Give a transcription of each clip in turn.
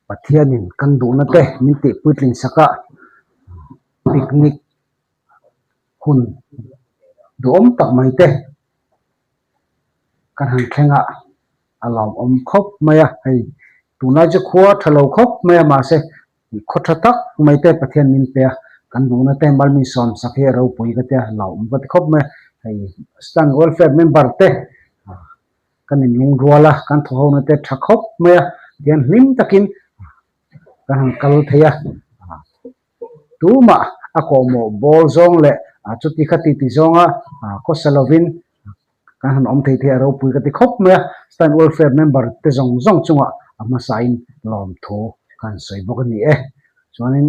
Pathianin kan duhna te min tih puitling sak a, picnic hun duhawm tak mai te kan han thleng a, a lawmawm khawp mai a, hei tunlai chu khua tha lo khawp mai a mahse khaw tha tak mai te Pathian min pe a, kan duhna te malmi sawm sak hi a ropui ka tia lawmawm ka ti khawp mai a, hei Stand Welfare member te kan inlungrual a, kan thaw ho na te tha khawp mai a, tihian hlim takin kan han kal thei a, tumah a kawhmawh bawl zawng leh chuti kha ti ti zawnga khawsa lovin kan han awm thei thei a ropui ka ti khawp mai a, Stand Welfare member te zawng zawng chungah a hmasain lawmthu kan sawi bawk a ni e. Chuanin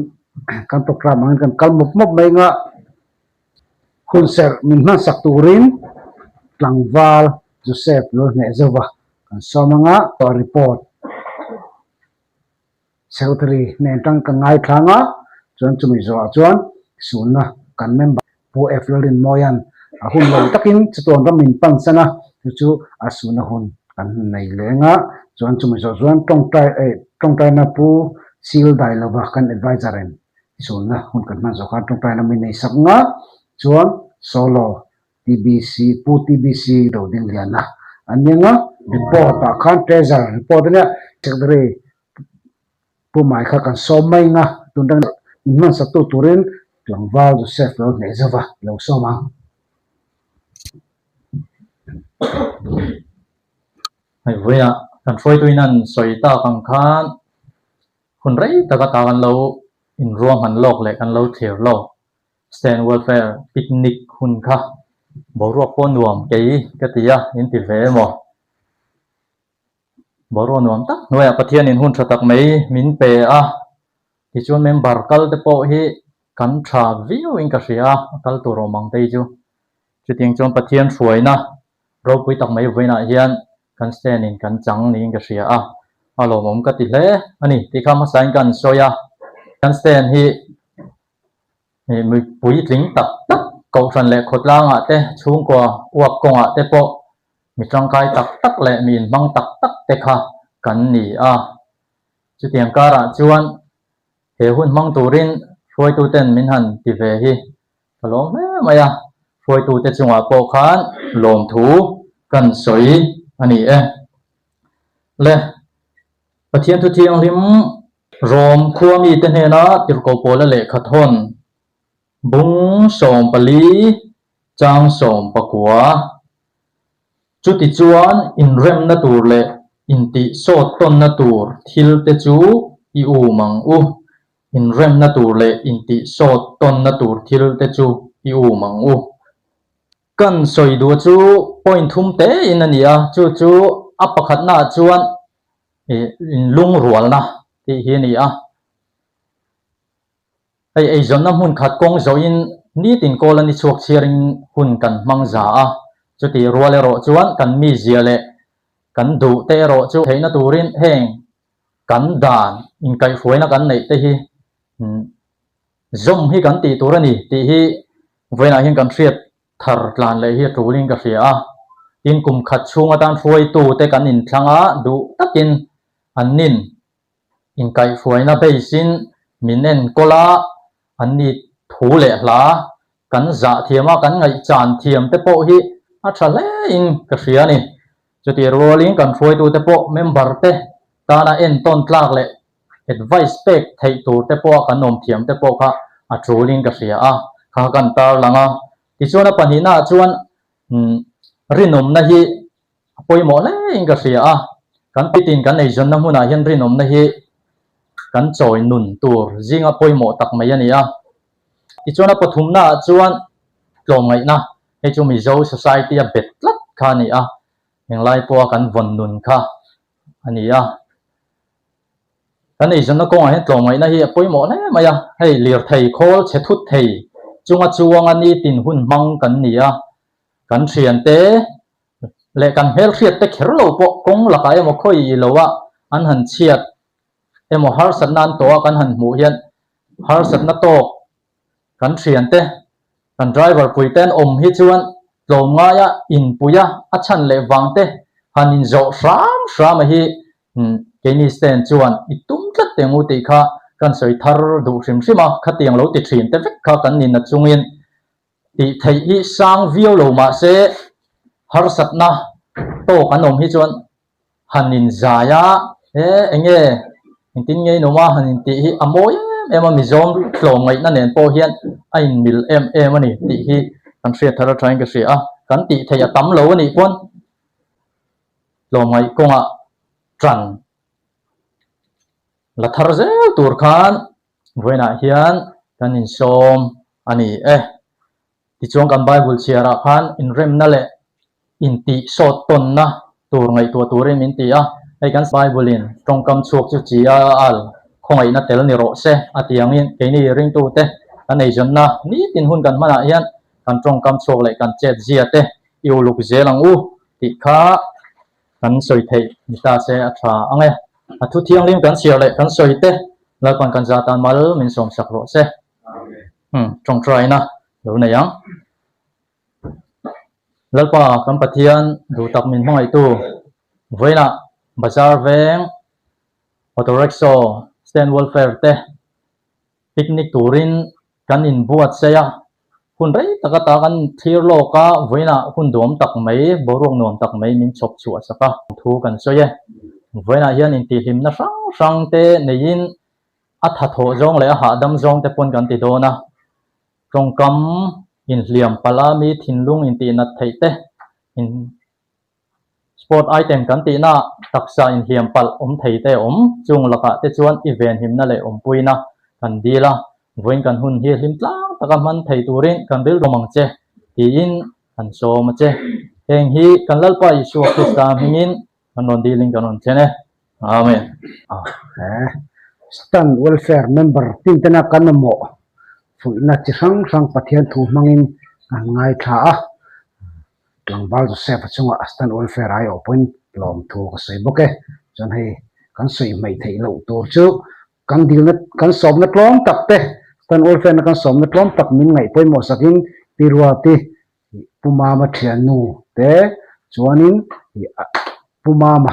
kan programme angin kan kal mawp mawp mai anga Hunserh min hmansak turin tlangval Joseph lo hneh zauh a, kan sawm anga tawh report secretary hnen tang ka ngaithlang a, chuan chumi zawhah chuan sunna kan member Pu F Lalrinmawia'n a hun lo takin chatuan ram min pan san a, chu chu a sunna hun kan nei leng a, chuan chumi zawh chuan tawngtai eh tawngtaina Pu Sil Dailova kan adviser in Sunna hun kan hman zawh khan tawngtai lam in nei sak nga chuan solo TBC Pu TBC Rodingliana an ni anga report ah khan treasure report ania secretary Pu Mai kha kan sawm mai nga tun tang min hman sak tu turin tlangval Joseph lo hneh zauh a lo sawm ang. Hei vawiah kan hruaituin an sawi tak ang khan Hun rei taka ta kan lo inruahman lawk leh kan lo thlir lawk Stand Welfare Picnic hun kha boruak pawh nuam kei ka ti a, in ti ve emaw? Boruak nuam tak hnuaiah Pathianin hun tha tak mai min pe a, tichuan member kal te pawh hi kan tha viau in ka hria a, a kal tur awm ang te hi chu. Chutiang chuan Pathian hruaina ropui tak mai vawiinah hian kan stand in kan chang niin ka hria a, a lawmawm ka ti hle a ni tih kha hmasain ka han sawi a. Kan stand hi mipui tling tak tak kohhran leh khawtlangah te, chhungkua uak kawngah te pawh mi tangkai tak tak leh mi inhmang tak tak te kha kan ni a. Chutiang karah chuan he hun hmang turin hruaituten min han ti ve hi Ka lawm hle mai a, hruaitute chungah pawh khan lawmthu kan sawi a ni e. Le, Pathian thu thianghlim Rom khua mite hnena tirhkoh pawla lehkha thawn bung 14 chang 19. Chutichuan inremna tur leh intihsawt tawnna tur thil te chu i um ang u. Inremna tur leh intihsawt tawnna tur thil te chu i um ang u. Kan sawi duh chu point thum te in a ni a, chu chu a pakhatnaah chuan inlungrualna tih hi a ni a. Hei eizawnna hmun khat kawng zawhin nitin kawl a ni chhuak chhiarin hun kan hmang za a, chutih rual erawh chuan kan mizia leh kan duh te erawh chu theihna turin heng kan dan inkaihhruaina kan neih te hi zawm hi kan tih tur a ni tih hi vawiinah hian kan hriat thar tlan leh hi a tulin ka hria a. Tin, kum khat chhung atan hruaitute kan inthlang a, duh takin an nin Inkaihhruaina base-in min enkawl a, an ni thu leh hla kan zah thiam a, kan ngaihchan thiam te pawh hi a tha hlein ka hria a ni. Chutih rualin kan hruaitute pawh member te tana entawn tlak leh advice pek theih tur te pawha kan awm thiam te pawh kha a tulin ka hria a, kha kan tarlang a. Tichuan a pahnihnaah chuan rinawmna hi A pawimawh hlein ka hria a, kan pitin kan eizawnna hmunah hian rinawmna hi kan chawi nun tur zinga pawimawh tak mai a ni a. Tichuan a pathumnaah chuan tlawmngaihna, hei chu Mizo society a bet tlat kha a ni a, englai pawha kan vawn nun kha a ni a. Kan eizawnna kawngah hian tlawmngaihna hi a pawimawh hle mai a, hei lirthei khawl chhe thut thei chunga chuanga nitin hun hmang kan ni a, kan thiante leh kan hmelhriat te kher lo pawh kawng lakah emaw khawi i lo a an han chhiat emaw harsatna an tawh a kan han hmuh hian harsatna tawk kan thiante kan driver pui te an awm hi chuan tlawmngaia inpuia a chhan leh vang te han inzawh hram hram a hi keini stand chuan i tum tlat teh ang u tih kha kan sawi thar duh hrim hrim a, khatiang lo ti thin te vek kha kan ni na chungin tih theih hi sang viau lo mah se harsatna tawk an awm hi chuan han inzai a, he eng nge engtin nge inawm a han intih hi a mawi em em a, Mizoram tlawmngaihna nen pawh hian a inmil em em a ni tih hi kan hriat thar atangin ka hria a, kan tih theih a tam lo a nih pawn tlawmngaih kawngah tan la thar zel tur khan vawiinah hian kan insawm a ni e. Tichuan kan Bible chhiarah khan inremna leh intih sawt tawnna tur ngaihtuah turin min ti a, hei kan Bible-in tawngkam chhuak chu chi a al khawngaihna tel ni rawh se a ti angin keini ringtute kan eizawnna nitin hun kan hmanah hian kan tawngkam chhuak leh kan chet zia te i uluk zel ang u tih kha kan sawi theih ni ta se a tha ang e. A thu thianghlim kan chhiar leh kan sawi te Lalpan kan za tan mal min sawm sak rawh se. Umm tawngtaina lo nei ang. Lalpa kan Pathian duh tak min hmangaihtu vawiinah bazar veng auto rickshaw stand welfare te picnic turin kan inbuatsaih a, hun rei tak ata kan thlir lawk a, vawiinah hun duam tak mai, boruak nuam tak mai min chhawp chhuah sak a, thu kan sawi e. Vawiinah hian intihhlimna hrang hrang te neiin a thathawh zawng leh a hahdam zawng te pawn kan ti dawn a, tawngkam inhliam palh a mi thinlung intihnat theih te in Sport item kan tihna taksa inhliam palh awm thei te a awm. Chung lakah te chuan i venhimna leh awmpuina kan dil a, vawiin kan hun hi hlim tlang taka hman thei turin kan rilru ang che tiin kan sawm a che. Heng hi kan Lalpa Isua Krista hmingin kan rawn dilin kan rawn thlen e. Amen. He Stand Welfare member tin tena kan mamawh fuihna chi hrang hrang Pathian thu hmangin kan ngaithla a. Tlangval Joseph-a chungah Stand Welfare aiawh pawhin lawmthu ka sawi bawk e. Chuan hei kan sawi hmaih theih loh tur chu kan dilna kan sawmna tlawm tak te, Stand Welfare-na kan sawmna tlawm tak min ngaih pawimawh sakin Pi Ruati Pu Mama thiannu te chuanin Pu Mama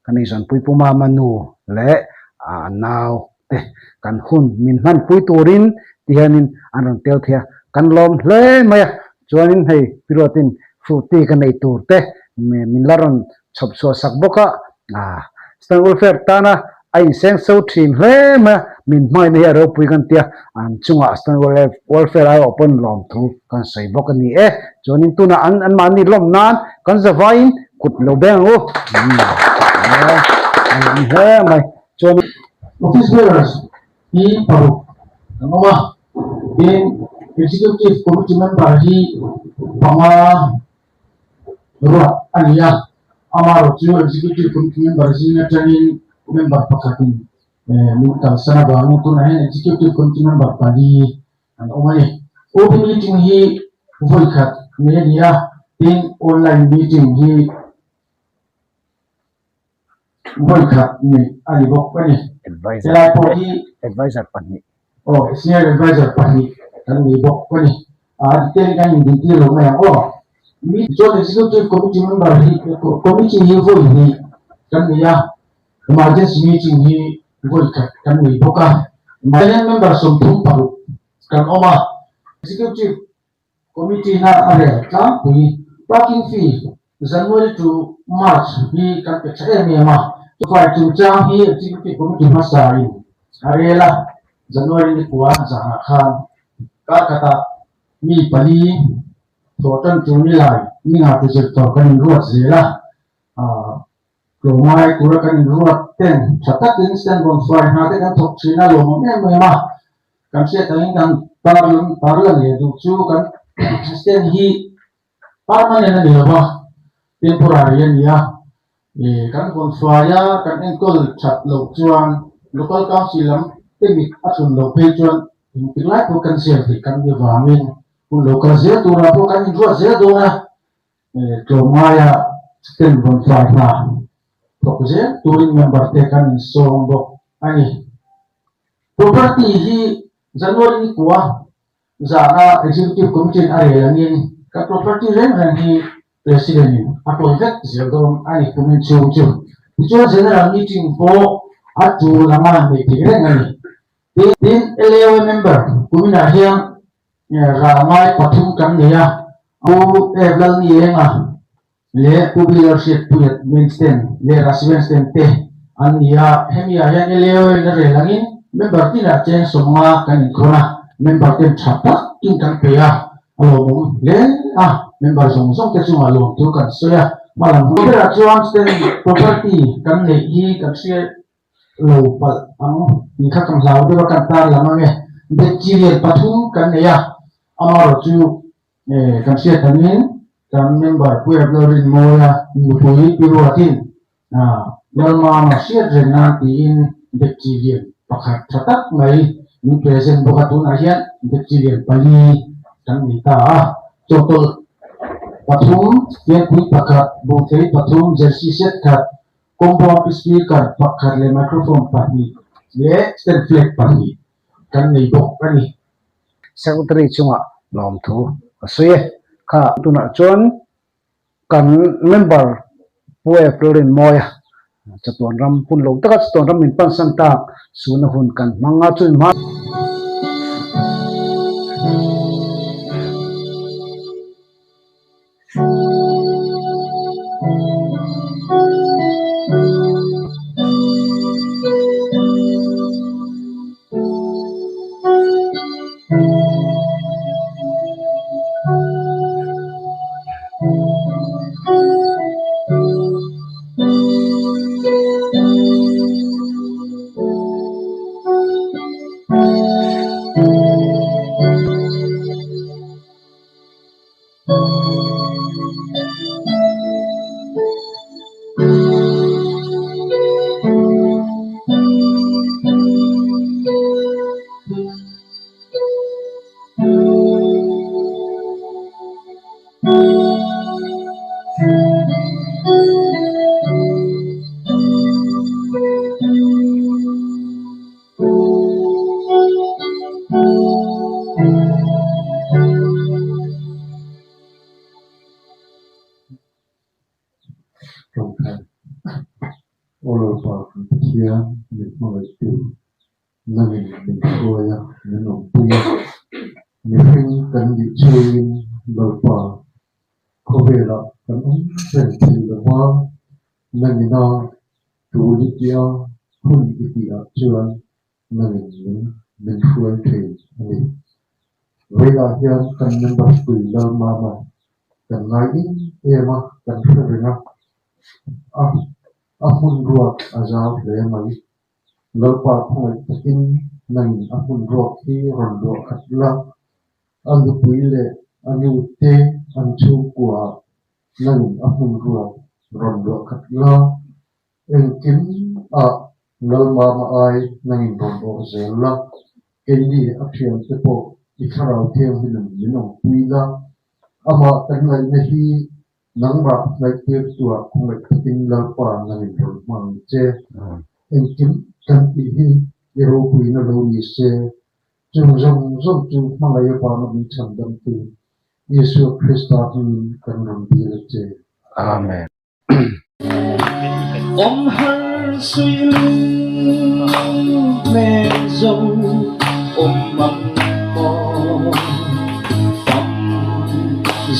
kan eizawnpui Pu Mama nu leh a nau te kan hun min hmanpui turin ti hianin an rawn tel thei a, kan lawm hle mai a, chuanin hei Pi Ruatin Fruity ka nei tur te min la rawn chhawp chhuah sak bawk a, Stand Welfare tana a inseng so thin hle mai a, min hmangaihna hi a ropui kan tia, an chungah Stand Welfare aiawh pawn lawmthu kan sawi bawk a ni e, chuanin tunah an anmahni lawm nan kan zavaiin kut lo beng ang u, a lawm hle mai. Chuan Office bearers hi paruk an awm a, tin Executive Committee member hi panga ruat a ni a, amaherawh chu Executive Committee member zing atangin member pakhatin min kalsan avangin tunah hian Executive Committee member pali an awm a ni. OB meeting hi vawi khat nei a ni a, tin online meeting hi Vawi khat neih a ni bawk a ni. Helai pawh hi Advisor pahnih. Aw, Senior Advisor pahnih kan nei bawk a ni. A detail kan indintir lo mai ang aw. Mi chuan Executive Committee member hi Committee hi vawi hnih kan nei a, Emergency meeting hi vawi khat kan nei bawk a. Hian member 36 kan awm a. Executive Committee na a rel tlangpui. Parking fee January to March hi kan pe tha em em a. Chufai chungchang hi Executive Committee hmasa in a rel a, January ni kua zanah khan kar khatah mi pali thawh tan tur ni lai ni nga tu zir tur kan inruat zel a. Tlawmngai tura kan inruat ten tha takin stand rawn fai hna te kan thawk thin a lawmawm em em a, kan hriat angin kan tarlan tarlan leh duh chu kan stand hi permanent a ni lo va, temporary a ni a, ih kan vawn fai a kan enkawl that loh chuan local council lam te mit a tlun loh phei chuan engtik lai pawh kan zel theih kan ni vangin hun lo kal zel turah pawh kan inruat zel dawn a. Tlawmngaia stand rawn fai hna thawk zel turin member te kan insawm bawk a ni. Property hi January ni kua zana Executive Committee in a rel angin kan property reng reng hi President in a kawl vek zel dawn a ni kumin chhung chu. Tichuan General Meeting pawh A tul anga neih theih reng a ni. Tin, LAOA member kuminah hian rah ngai pathum kan nei a, Pu Ev Lalnienga leh Pu Bill Hriatpuia main stand leh Rasiven stand te an ni a. Hemi ah hian LAOA in a rel angin member tinah cheng sawmnga kan inkhawn a, member ten tha takin kan pe a, a lawmawm hle a, member zawng zawng te chungah lawmthu kan sawi a. Hmalam hun berah chuan stand property kan neih hi kan hriat lo palh ang tih kha kan hlau deuh a, kan tar lam ang e. Dekchi lian pathum kan nei a, amaherawh chu kan hriat angin kan member Pu Erlo Rinmawia nupui Pi Ruatin Lalmama hriat reng nan tiin dekchi lian pakhat tha tak mai min present bawk a, tunah hian dekchi lian pali kan nei ta a, chawhtawlh pathum, fianpui pakhat, buhthei pathum, jersey set khat, Compound speaker pakhat leh microphone pahnih leh stand flag pahnih kan nei bawk a ni. Secretary chungah lawmthu ka sawi e. Kha tunah chuan kan member Pu April Rinmawia chatuan ram hun lo taka chatuan ram min pansan tak suna hun kan hmang a, chumi hma. Ṭawngṭai Aw Lalpa kan Pathian min hmangaihtu nangin min hruai a, min awmpui a, mihring kan nih chhungin Lalpa khawvelah kan awm reng thei lo va, nangina tul i tia hun i tihah chuan nangin min min hruai thei a ni. Vawilah hian kan member pui Lalmama kan ngai em em a, kan hre reng a, a a hmun ruak a zau hle mai. Lalpa khawngaih takin nangin a hmun ruak hi rawn luah khat la, a nupui leh a nu te an chhungkua ah nangin a hmun ruak rawn luah khat la, Engkim ah Lalmama ai nangin rawn awh zel la, keini a thiante pawh i thlarau thianghlimin min awmpui la, amah kan ngaihna hi nangmah ngaihtir tuah khawngaih takin Lalpa nangin rawn hmang che. Engkim kan tih hi i ropuina lo ni se, chung zawng zawng chu hmangaih avanga min chhandamtu Isua Krista hmingin kan rawn dil a che. Amen. Awm har sui lung hmel zo awm ang maw Fam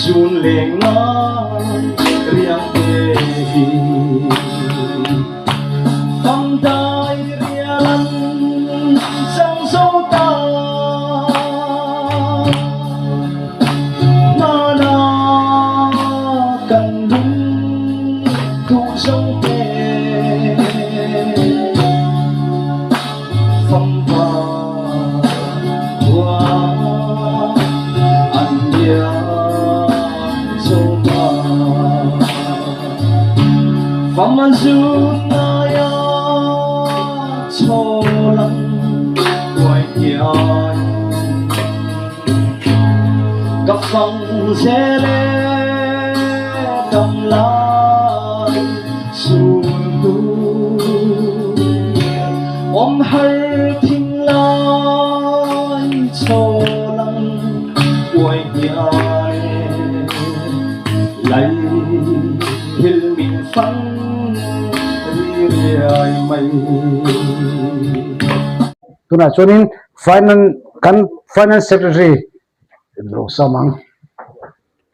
zun leng ngai riang te hi Fam dai rial an chang zo ta Hmana kan lung duh zo te Famva khua an liam zo ta Fam an zun ngai a chaw lang uai hian Ka fang zel e dam lai sul hnu Awm har thin lai chaw lang uai hniai e Lai hil min fang ri. riai mai. Tunah chuanin Finance kan Finance Secretary lo sam ang.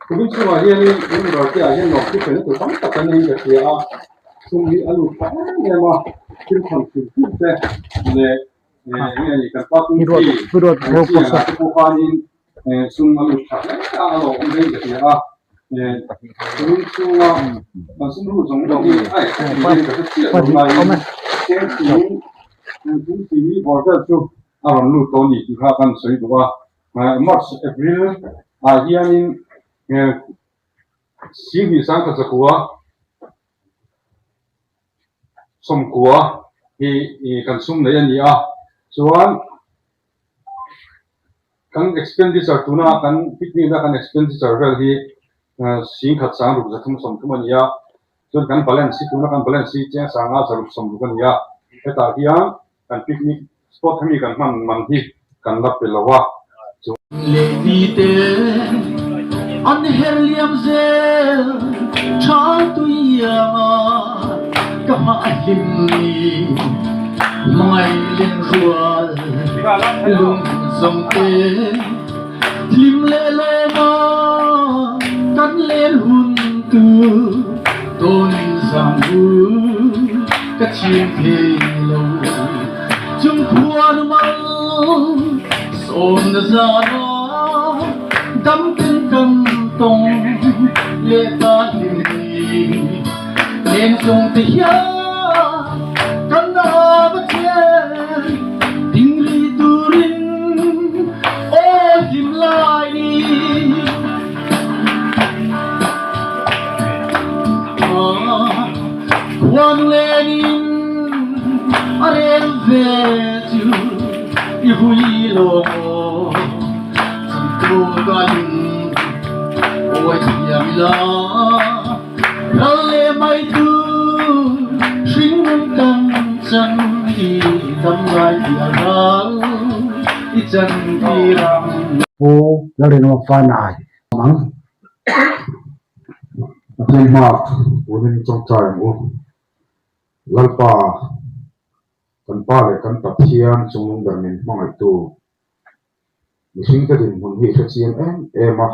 Kumin chungah hianin member te ah hian lawmthu sawi na tur tam tak an nei ka hria a, sum hi a lut tha em em a, thil khawn hrim hrim te leh enge ni kan party chi ang ah te pawh khanin sum a lut tha hle a, a lawmawm hle in ka hria a, kumin chunga kan sum lut zawng zawng hi a exact niin ka hre chiah lo laiin cheng thing thing thing hi bawr vel chu a rawn lut tawh a ni tih kha kan sawi duh a. March, April ah hianin Singhnih sangkhat zakua sawmkua hi kan sum nei a ni a, chuan kan expenditure tuna kan picnic na kan expenditure vel hi Singkhat sangruk zathum sawmthum a ni a, chuan kan balance hi tuna kan balance hi cheng sanga zaruk sawmruk a ni a, hetah hian Kan picnic spot hemi kan hman man hi kan la pe lo a, chu. Lehmi te an her liam zel tha tui anga ka hmah a hlim ni hmangaih len rual lung zawng te hlim leh lawm a kan len hun tur tawn zang hu ka chim thei lo chung khuan mal sawm na zan a dam ten kan tawng leh ta hlim ni leng zawng te hian kan a va chen ding ri turin aw hlim lai ni Khuan lenin a rel ve chu i hui lawng aw changtu ka lung awi thiam ila ral le mai tu hringnun kan chan i dam lai ti a ral i chan tir ang. Pu Lalrinawma Fanai ang. Pathian hma unin tawngtai ang u. Lalpa, kan Pa leh kan Pathian chungnung ber min hmangaihtu, mihringte dinhmun hi i hrechiang em em a,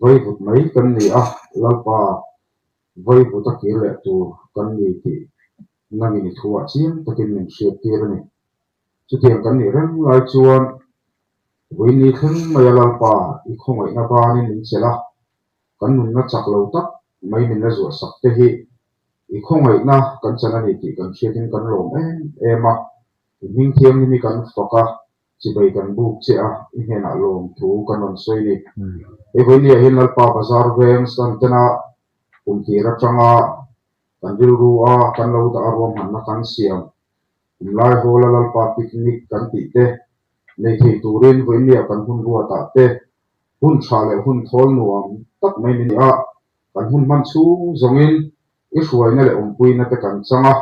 vaivut mai kan ni a, Lalpa vaivut a kir leh tur kan ni tih nangin i thuah chiang takin min hriattir a ni. Chutiang kan nih reng lai chuan Vawiinni thleng maia Lalpa i khawngaihna banin min chelh a, kan nunna chak lo tak mai min la zuah sak te hi i khawngaihna kan chan a ni tih kan hriatin kan lawm em em a, i hming thianghlim hi kan fak a, chibai kan buk che a, i hnenah lawm thu kan rawn sawi ni. Hei Vawiinniah hian Lalpa bazar veng stand tena kum tir atanga kan rilru a kan lo dah a ruahmanna kan siam Kum lai hawla Lalpa picnic kan tih te nei thei turin vawinia kan hun ruatah te hun tha leh hun thawl nuam tak mai ni a, kan hun hman chhung zawngin i hruaina leh awmpuina te kan chang a,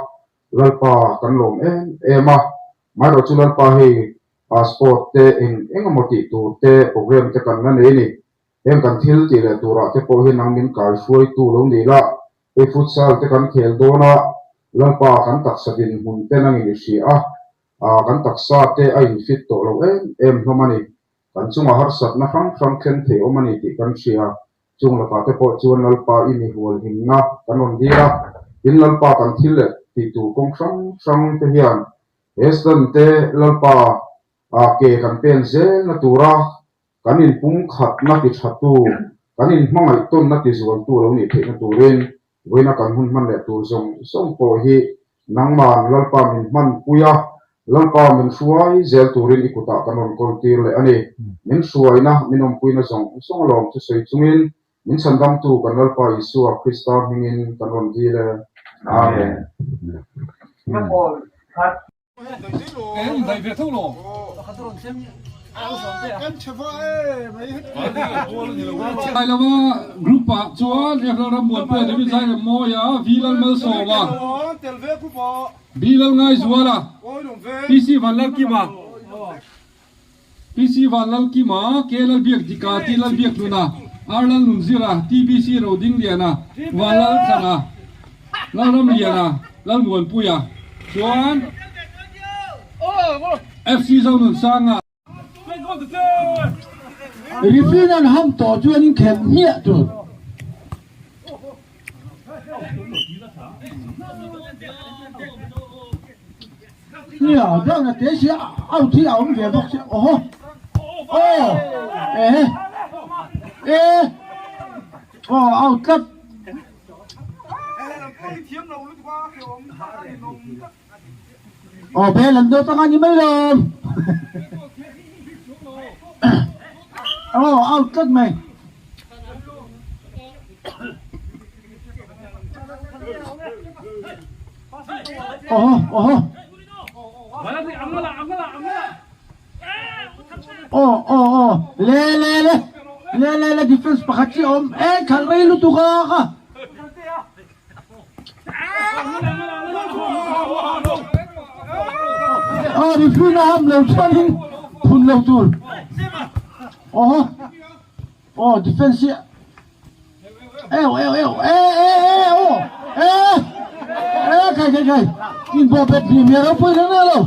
Lalpa kan lawm em em a, amaherawhchu chu Lalpa hei passport te eng eng emaw tih tur te program te kan la nei a ni, heng kan thil tih leh turah te pawh hian nang min kaihruaitu lo ni la, Hei futsal te kan khel dawn a, Lalpa kan taksa dinhmun te nangin i hria a, aa kan taksa te a in fit tawh lo em em hlawm a ni. Kan chunga harsatna hrang hrang thlen thei awm a ni tih kan hria. Chung lakah te pawh chuan Lalpa i mi hual himna kan rawn dil a, tin Lalpa kan thil leh tih tur kawng hrang hrang te hian he stand te Lalpa aa ke kan pen zelna tura Kan inpumkhatna ti thatu, kan inhmangaihtawnna ti zualtu lo nih theihna turin vawiina kan hun hman leh tur zawng zawng pawh hi nangman Lalpa min hmanpui a, Lalpa min hruai zel turin i kutah kan rawn kawl tir leh a ni. Min hruaina, min awmpuina zawng zawng alawm chu sawi chungin min chhandamtu kan Lalpa Isua Krista hmingin kan rawn dil e. Amen. Sailova group ah chuan F Lalrammuanpuia David Zairemmawia V Lalmalsawma B Lalngaizuala PC Vanlalkima PC Vanlalkima K Lalbiakdika T Lalbiakhluna R Lalnunzira TBC Rodingliana Vanlalthana Lalramliana. Lalmuanpuia chuan FC Zonunsanga. Referee an ham tawh chuan in khelh hmiah tur. Nia, ground a te si a out hi a awm ve bawk si. Awhaw. Aw. Ehe. E. Aw out tlat. Aw bel an dawt anga ni mai lo. Aw out tlat mai. Oho oho. Aw aw aw le le le le le le defense pakhat chi awm e khalh rei lutuk a ka. Aw referee na ham lo chuanin phun lo tur. Oho aw defense hi eu eu eu e e e aw e e khai khai khai in bo bet ni me ro pui na lo.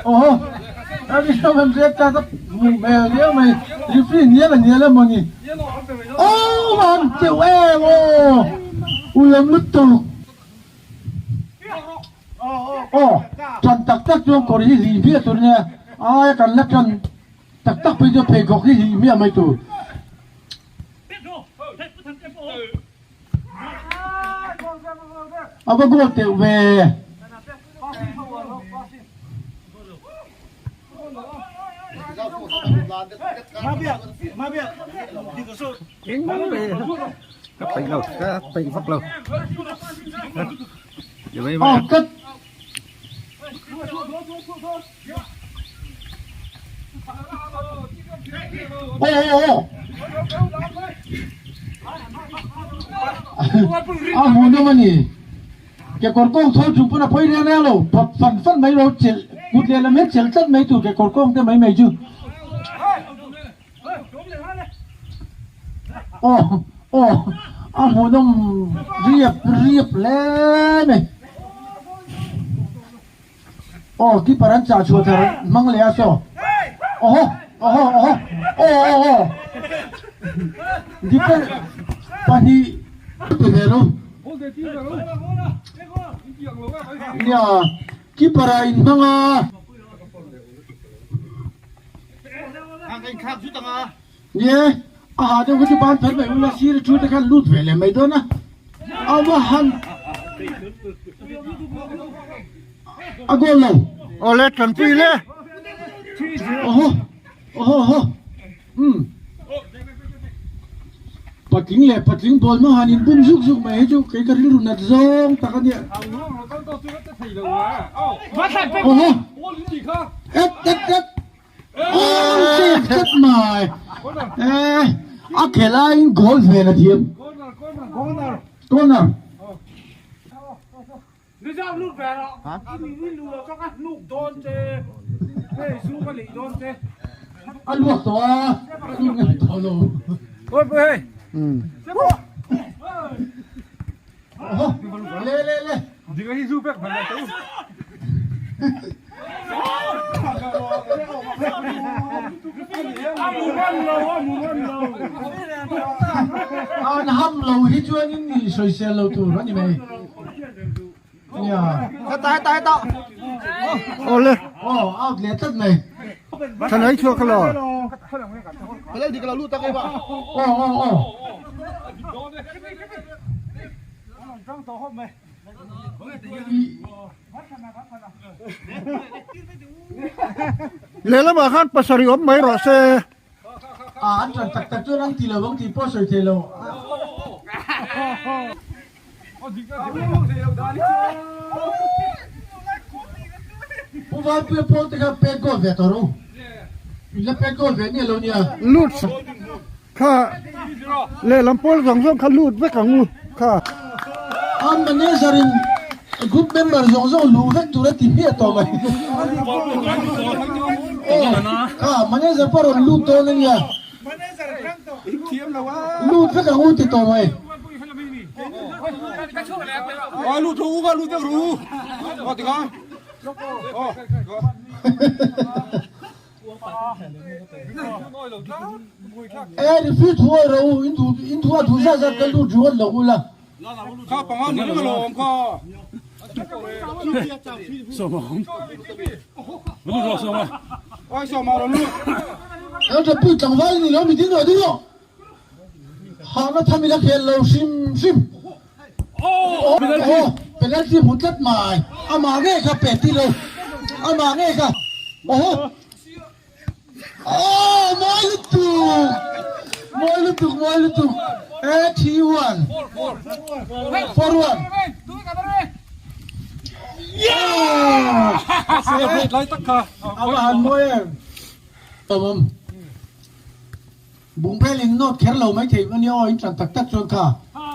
Aw a ni lo kan riak ta ka hmuh hmel viau mai referee hnial a hnial emaw ni aw man teuh em aw uiawm lutuk aw tan tak tak chuan kawr hi hlih hmiah tur nia aia kan la tan tak tak phei chuan pheikhawk hi hlih hmiah mai tur. A va goal teuh ve. Aw tlat. Aw aw aw. A hmuhnawm a ni. Kekawr kawng thawl chung pawn a phawi reng reng lo. Phawt fan fan mai lo chelh kut lehlam hian chelh tlat mai tur kekawr kawng te mai mai chu. Aw aw a hmuhnawm riap riap hle mai. Aw keeper an chah chhuah thar hmang leh a saw. Awhaw awhaw awhaw aw aw aw defense pahnih ti ve lo. Nia keeper ah in hmang a. Nie a ha deuh kha chu ban pher mai ula sir a thu te khan lut ve leh mai dawn a a va han a goal lo. Awle tanpui le. Oho oho oho umm patling leh patling ball hmang han in bum zuk zuk mai hi chu kei ka rilru nat zawng tak a nia. Oho et et et. Goal save tlat mai. Eh, a khelh aiin goal ven a thiam. Corner. A luak tawh a, a luak ngam tawh lo. Le le le. An ham lo hi chuanin ni sawisel lo tur a ni mai. Nia. Heta heta heta. Aw le. Aw out leh tlat mai. Thanai chhuak lo. Hello dik lo lut tak eba. Aw aw aw. Lehlamah khan pasarih awm mai rawh se. A an tan tak tak chuan an ti lo ang tih pawh sawi thei lo. Pu Vanpuia pawl te kha pet goal ve tawh rawh u. In la pet goal ve nia lo nia. Lut kha lehlam pawl zawng zawng kha lut vek ang u kha. A manager in. Group member zawng zawng luh vek tur a ti hmiah tawh mai. Kha manager pawh rawn lut dawn a nia. Lut vek ang u ti tawh mai. E referee thu awi rawh u, in thu a thu zat zat ka lut ringawt lo ula. Ṭapui tlangval ni lo mi ding rawh ding rawh. Hahna tham ila khel lo hrim hrim. Aw penalty hmu tlat mai. Amah ngei kha pe ti lo. Amah ngei kha. Aw. Aw mawi lutuk. Mawi lutuk mawi lutuk. E 3 1 4 1. Yeah! Ava han mawi em. Awm. Bungbel in nawt kher lo mai thei ania aw in tlan tak tak chuan kha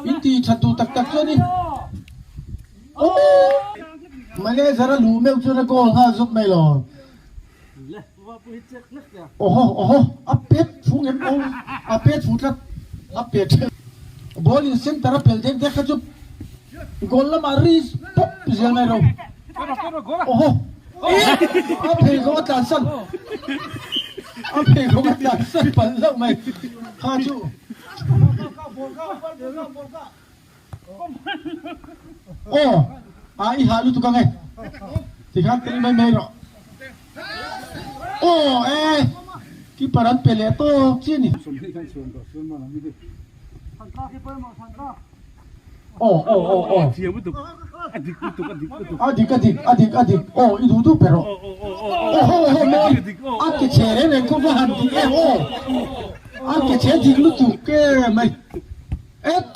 in ti that duh tak tak chuan in aw manager a luh meuh chuan a goal nghal zawk mai lo awhaw awhaw a pet fung em aw a pet fu tlat a pet ball in center a pel dek dek kha chu goal lamah ri pawp zel mai ro awhaw. A pheikhawk a tlansan a pheikhawk a tlansan palh hlauh mai kha chu aw a i hah lutuk ang e tikhan tel mai mai rawh aw e keeper an pe leh tawk chi a ni. Aw aw aw aw A dik a dik a dik a dik aw i duh duh pe rawh aw ho ho mawi a ke chhe reng reng khaw va han dik em aw a ke chhe dik lutuk em mai et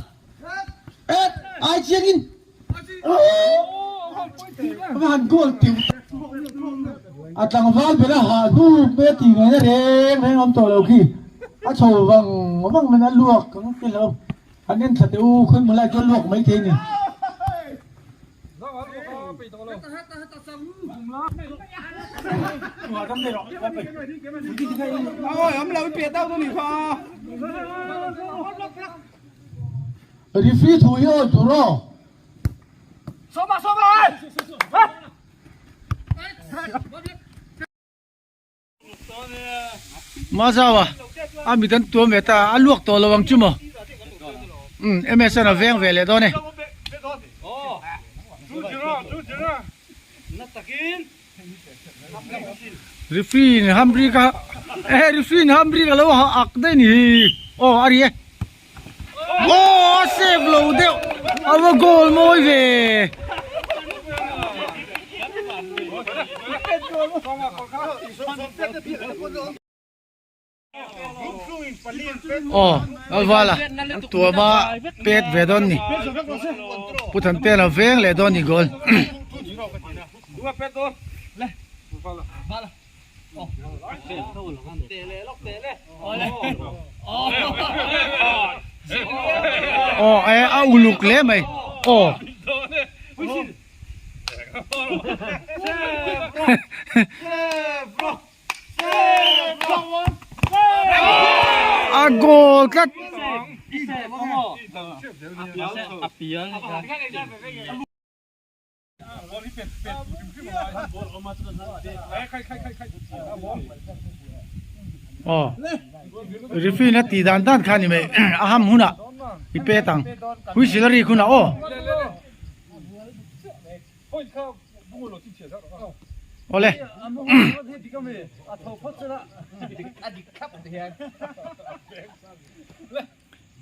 et ai chiang in aw va han goal tiu a tlangval bera hah hnu mai a tih ngaihna reng reng awm tawh lo khi a chho vang vang mai a luak ang te hlauh. An en thla teh u, khawi hmu lai chuan luak mai thei a ni. Referee thu hi awi tur aw. Mazawa a mit an tuam ve ta a luak tawh lo ang chu maw umm ms an a veng ve leh dawn e. Referee in hamri ka e referee in hamri ka lo ha ak daih ni hi aw a ri e aw a save lo deuh a va goal mawi ve. Aw Lalvala an tuam a pet ve dawn ni Pu Thantea veng leh dawn ni goal. Aw e a uluk hle mai aw. A goal tlat. Aw referee na tih dan dan kha ni mai a ham hunah i pet ang whistle a rik hunah aw. Awle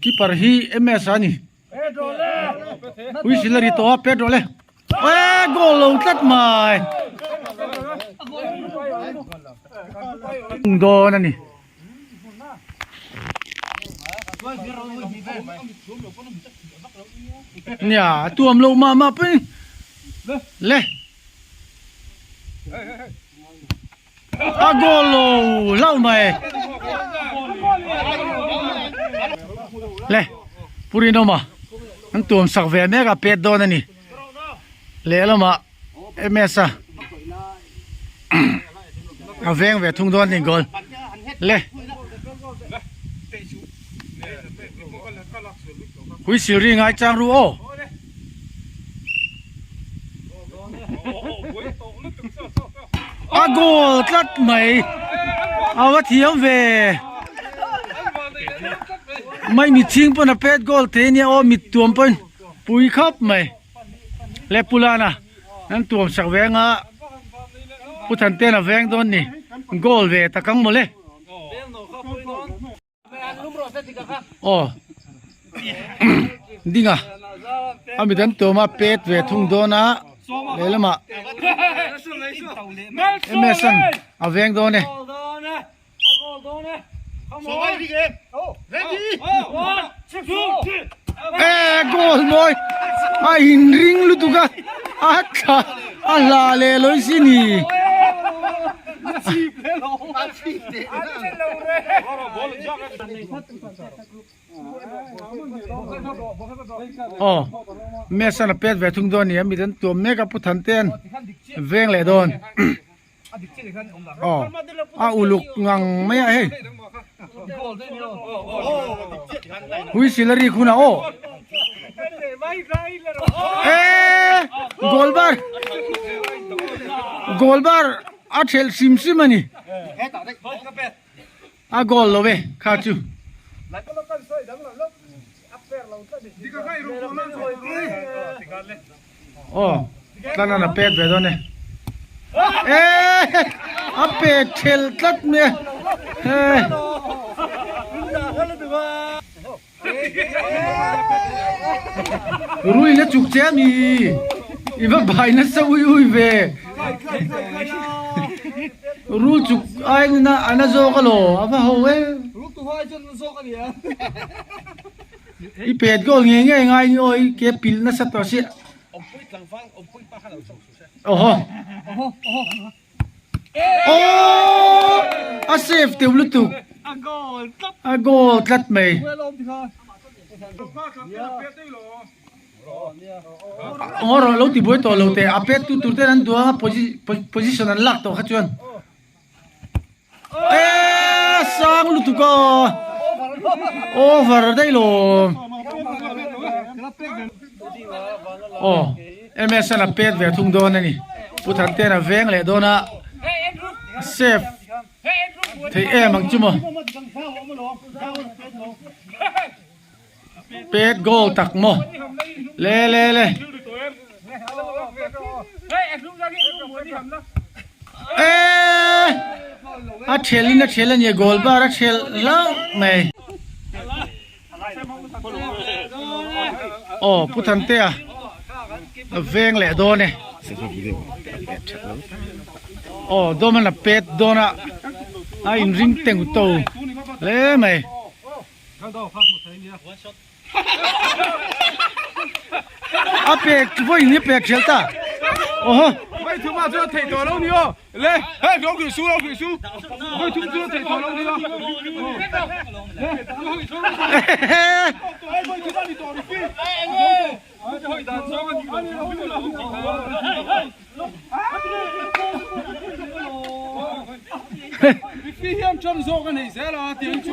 keeper hi ms a ni. Whistle a ri tawh a pet rawh le e goal lo tlat mai dawn a ni nia tuam lo mah mah pawh in le A goal lo hlauh mai. Le Purinawma an tuam sak ve mek a pet dawn a ni. Lehlamah MS a a veng ve thung dawn a ni goal le. Whistle ri ngai chang ru aw. A goal tlat mai a va thiam ve mai mi chhing pawn a pet goal thei ania aw mit tuam pawn pui khawp mai le pulana an tuam sak veng a pu Thanten a veng dawn ni goal ve tak ang mawle. Aw ding a a mi dan tuam a pet ve thung dawn a lehlamah ms an a veng dawn e. E goal mawi a inring lutuk a a thla a hla leh lawi si ni. Aw Messi a pet ve thung dawn a ni a mi an tuam mek a Pu Thantea'n veng leh dawn aw a uluk ngang mai a hei whistle a rik hunah aw eee goal bar goal bar. A thelh hrim hrim a ni. A goal lo e kha chu. Aw tlanan a pek ve dawn e. Eee a pek thelh tlat mai a. Rui na chuk che ami i va bai nasa ui ui ve rul chuk ai na ana zawk alo a va ho e i pet goal nge nge ngai ni aw i ke pilh nasa tawh si awhaw Aww a save teuh lutuk a goal tlat mai aw rawh lo ti buai tawh lo teh a pet tu tur ten an duh a position an lak tawh kha chuan eee sang lutuk a over daih lo aw. Emerson a pet ve thung dawn a ni. Pu Thanten a veng leh dawn a, save theih em ang chu maw. Pet goal tak maw. Le le le. Eee! A thel in a thel a ni, goal bar a thel hlauh mai. Aw Pu Thantea veng leh dawn e aw dawm an a pet dawn a a inring teng to hle mai. A pek vawiin hi pek hrel ta awhaw. Le hei lo hrih su lo hrih su vawi thum chu theih tawh lo nia le lo hrih su vawi thum a ni tawh ri pi hian ṭan zawk a nei zel a tiang chu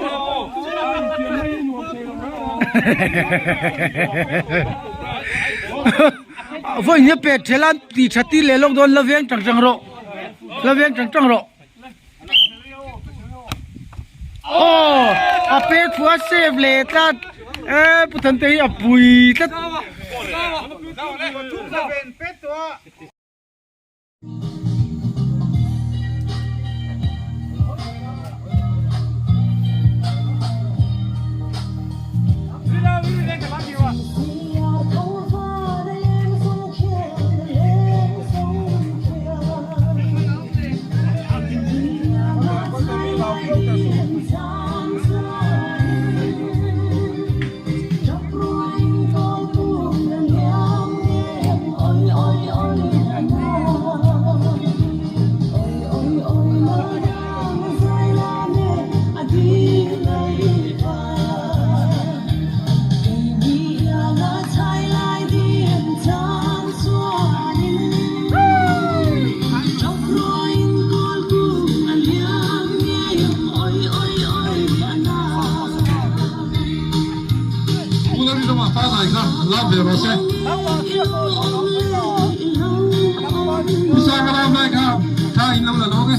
Vawiin hi pet ṭhel a tih ṭha tir leh lawk dawn la veng ṭang ṭang rawh la veng ṭang ṭang rawh aw a pet thu a save leh tlat e Pu Thante hi a pui tlat. Pu Lalrinawma pa nai kha lak ve rawh se. Pu Sanga ram lai kha tha in lo la lawng e.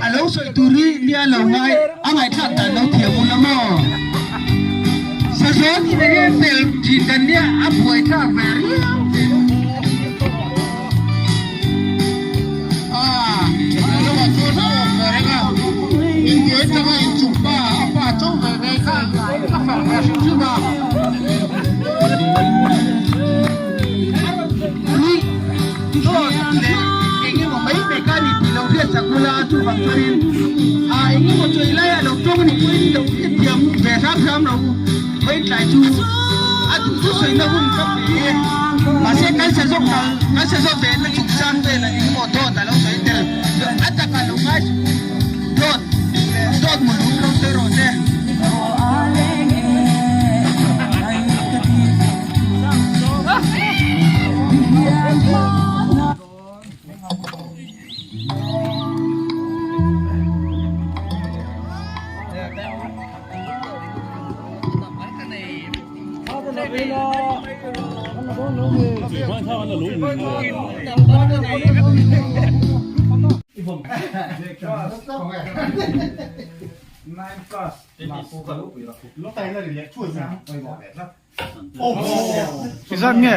A lo sawi tur hi nia lo ngai a ngaihthlak dan lo thiam ula maw? Sazawn in enge pel thin kan nia a buaithlak ve riau thin. Ah, a lo ah chuan a awm ve reng a, inbuai tanga inchung pa a pa cho ve ve kha a fak ve hrim hrim a. Dawt leh eng emaw mai mai kha a ni tih lo hriat chak bula chuvang chuanin a eng emaw chawi laia lo tawng a nih pawhin lo hrethiam ve hram hram lo vawiin tlai chu a duh chu sawina hun ka pe e. Mahse kan sa zawk kal kan sa zawk ve na chung sang vel a eng emaw dawt a lo sawi tel a takah lo ngai suh u dawt dawt muluk lo sawi rawh se. Zat nge?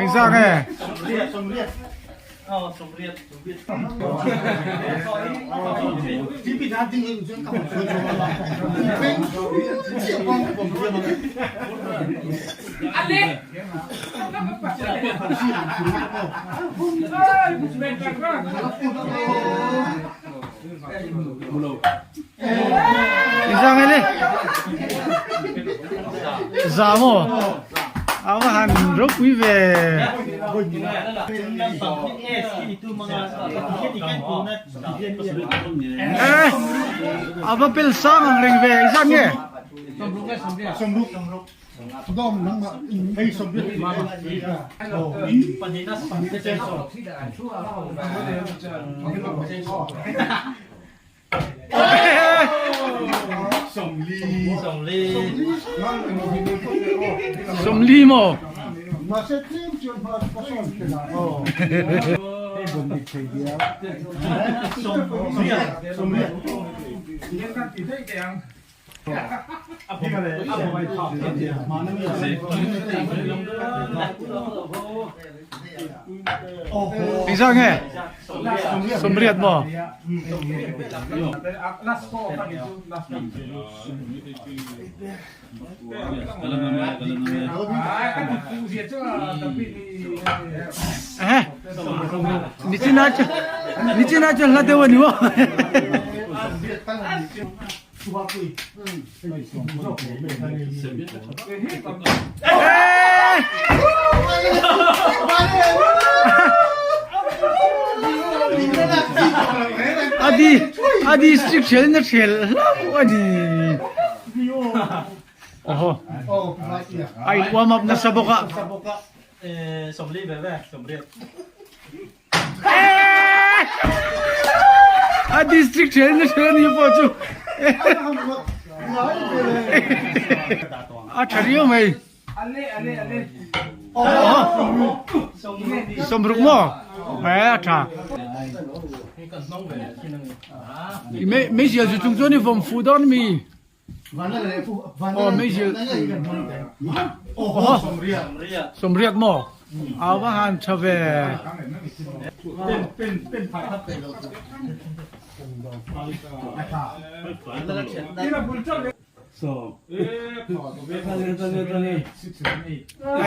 Engzat nge? Engzat nge le? Za maw? A va han ropui ve. Eh, a va pel sang ang reng ve, engzat nge? Sawmli maw? Engzah nge? Sawmriat maw? Eh, nichin ah chuan nichin ah chuan hla deuh a ni maw? A a district hrel na hrel hlauh a ni. Oho. A in warm up nasa bawk a. A district hrel na hrel a ni pawh chu. A tha riau mai. Sawmruk maw? He a tha. Meizial chu chung chuan i vawm fuh dawn mi? Aw meizial. Sawmriat maw? A va han tha ve. E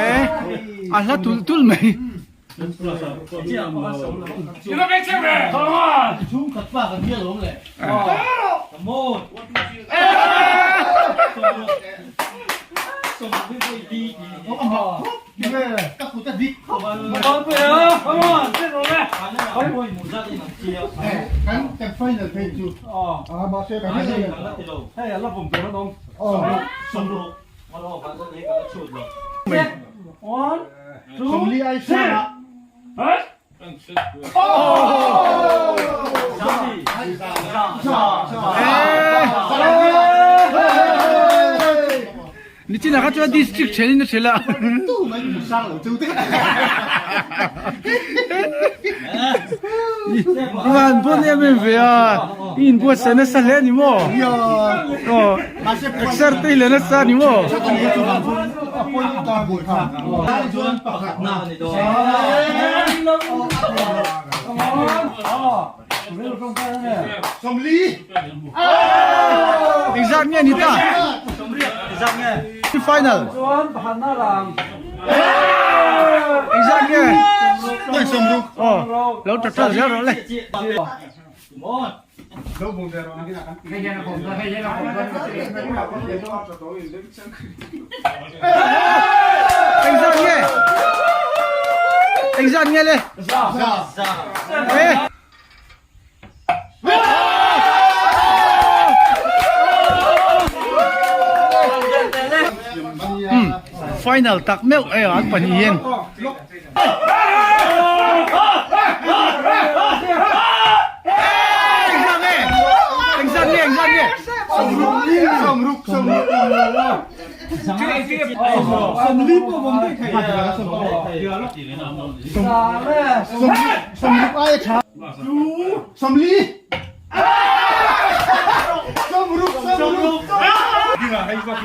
a hla tulh tulh mai. Nichinah kha chuan district then in a hrilh a. Ivan pawn em em ve a, i inbuatsaih nasa hle a ni maw? Aw, exer te hi la nasa a ni maw? Engzat nge ni ta? Final. Engzat nge? Aw, lo ta ṭal zel rawh le. Engzat nge? Engzat nge le? Eh. Final tak meuh e an pahnih hian.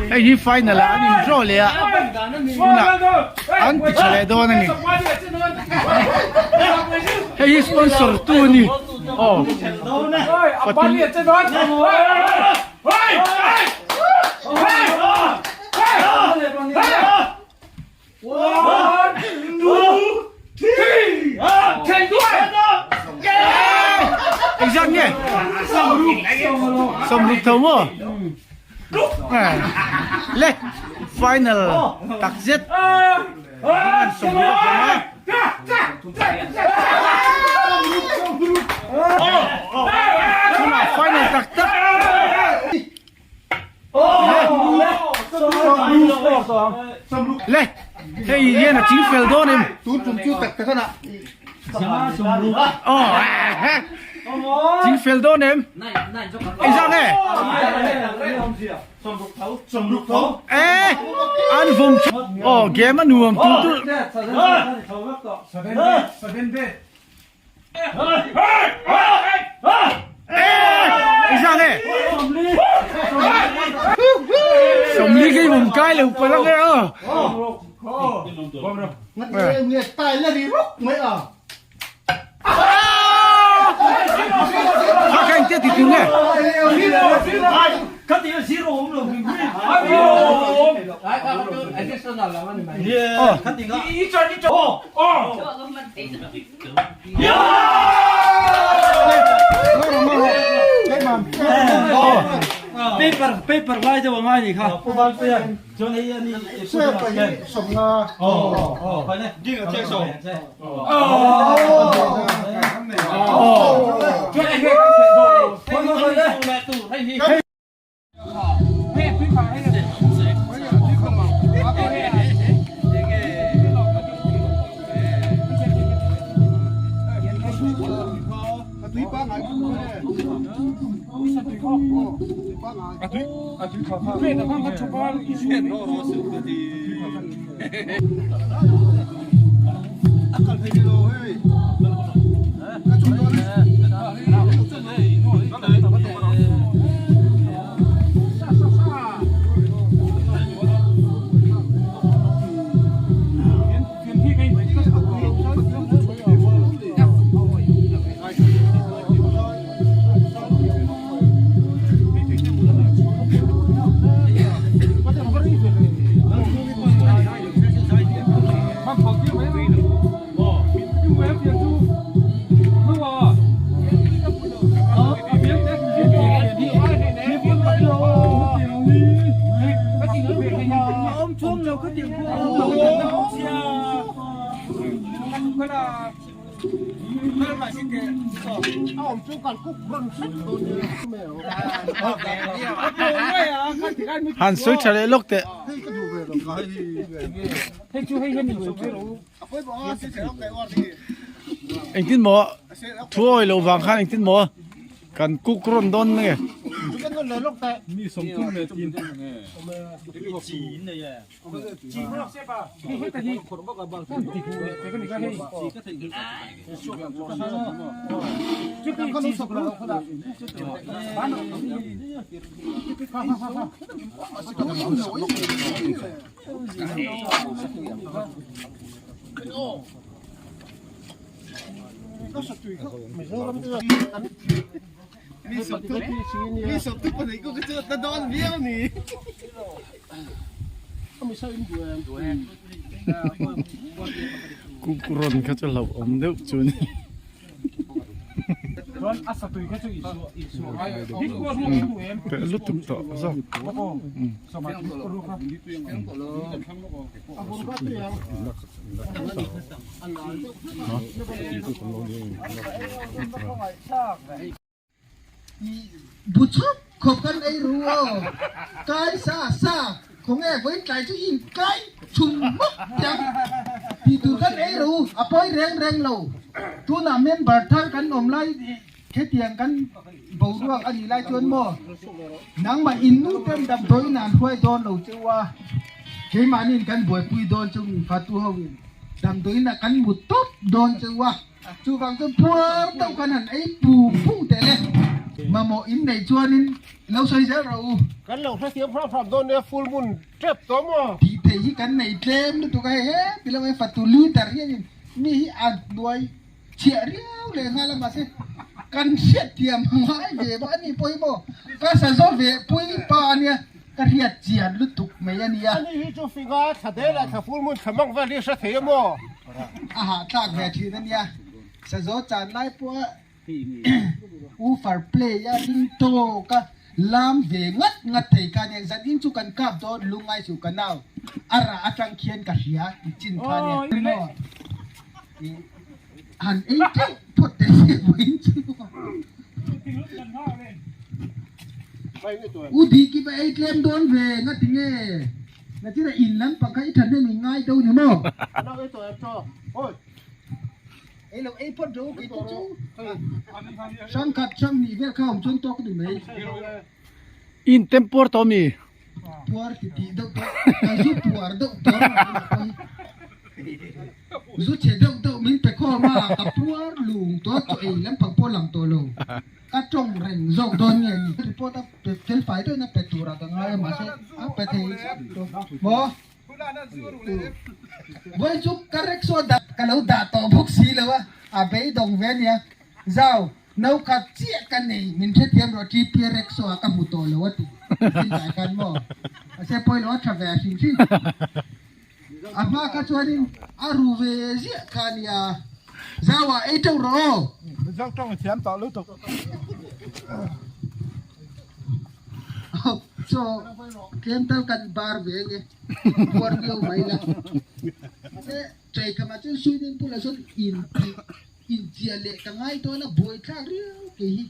Hei hi final ah an in draw leh a tunah an ti tha leh dawn a ni hei hi sponsor tu a ni aw pathum Engzat nge? Sawmruk tho maw? Le final tak zet an sawmruk a hmang a. Tunah final tak tak. Le hei hian a ching fel dawn em aw ching fel dawn em engzah nge e an vawm aw game a nuam tul tul Sawmli khi vawm kai lo palh ang e aw. Kha kha engtia ti tur nge? Paper paper lai deuh angai ni kha. Han sawi tha leh lawk teh. Engtin maw thu awi loh vang khan engtin maw kan cook rawn dawn nge. Cook rawn kha chu hlauhawm deuh chu a ni. Peh lutuk tawh zawk. Bu chhup khawp kan ei ru aw. Kai sa sa khawnge vawiin tlai chu in kai chhum hmawk tiang tih tur kan ei ru a pawi reng reng lo. Tunah member thar kan awm lai hetiang kan boruak a nih lai chuan maw nangmah in nu ten damdawiin an hruai dawn lo cheu a, keimahniin kan buaipui dawn cheu in fatu ho in damdawiin ah kan mut tawp dawn cheu a. Chuvang chuan puar deuh khan han ei pung pung teh le. Mamawh in neih chuanin lo sawi zel rawh u. Kan lo hrethiam hram hram dawn nia full moon tep tawh maw? Tih theih hi kan nei tlem lutuk a hei he ti lo e fatu leader hianin mi hi a hnuai chhiah riau leh nghal a mahse kan hriatthiam ngai ve bawk a ni pawh hi maw ka sa zo ve pui pa ania ka hriat chian lutuk mai a nia. Ani hi chu finga thla deh leh thla full moon thla mang vel hi hre thei a maw? A hahthlak ve thin a nia. Sazaw chan lai pawha woofer play a ring tawk a lam ve ngat ngat thei kha nia. Zan in chu kan kap dawn lungngai suh ka nau. A rah atang khian ka hria ti chin kha nia. Han ei teuh phawt teh se vawiin chu. U Diki va ei tlem dawn ve nga ti nge? Nachina in lampang kha i thahnem in ngai deuh ni maw? Ei lo ei phawt ro kei te chu. Hrangkhat hranghnih vel kha awm chuan tawk ni mai. In tempuar tawh mi? Puar ti tih deuh tawh ka zu puar deuh tawh zu chhe deuh deuh min pe khawm a ka puar lung tawh chaw ei lampang pawh lang tawh lo ka tawng reng zawk dawn nge ni report a pe fel fai deuhin a pe turah ka ngai a mahse a pe thei zet tawh maw vawi chu ka rickshaw dah ka lo dah tawh bawk si lo a a beidawng ve ania zau. No khat chiah ka nei, min hrethiam rawh TPA Rexo ah ka hmu tawh lo a ti. Min dai khan maw? Mahse pawi lo a tha ve a hrim hrim. A hma kha chuanin a ru ve ziah kha a nia. Zau ah ei teuh rawh aw. Mizo tawng i thiam tawh lutuk. Chaw tlem tal kan bar ve nge, puar viau mai la. Mahse Chaikhama chuan swimming pool ah sawn in tih. Inchiah leh ka ngai dawn a, buaithlak riau kei hi.